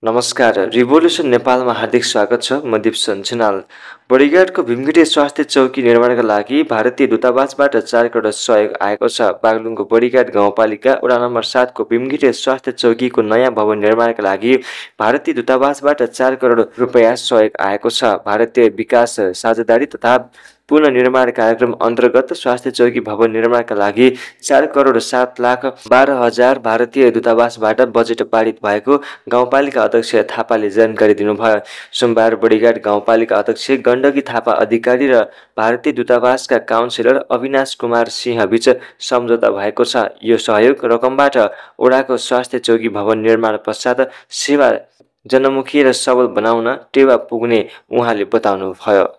नमस्कार, रिभोल्युसन नेपालमा हार्दिक स्वागत छ। म दिप सञ्चनाल। बर्डिघाटको भीमगढी स्वास्थ्य चौकी निर्माणका लागि भारतीय दूतावासबाट 4 करोड सहयोग आएको छ। बागलुङको बर्डिघाट गाउँपालिका वडा नम्बर 7 को भीमगढी स्वास्थ्य चौकीको नयाँ भवन निर्माणका लागि भारतीय दूतावासबाट 4 करोड रुपैयाँ सहयोग आएको छ। भारतीय विकास साझेदारी तथा पुनर्निर्माण कार्यक्रम अन्तर्गत स्वास्थ्य चौकी भवन निर्माणका लागि 4 करोड 7,12,000 भारतीय दूतावासबाट बजेट पारित भएको गाउँपालिका अध्यक्ष थापाले जानकारी दिनुभयो। सोमबार बर्डिघाट गाउँपालिका अध्यक्ष गण्डकी थापा अधिकारी र भारतीय दूतावासका काउन्सिलर अविनाश कुमार सिंह बीच सम्झौता भएको छ। यो सहयोग रकमबाट वडाको स्वास्थ्य चौकी भवन निर्माण पश्चात सेवा जनमुखी र सबल बनाउन टेवा पुग्ने उहाँले बताउनुभयो।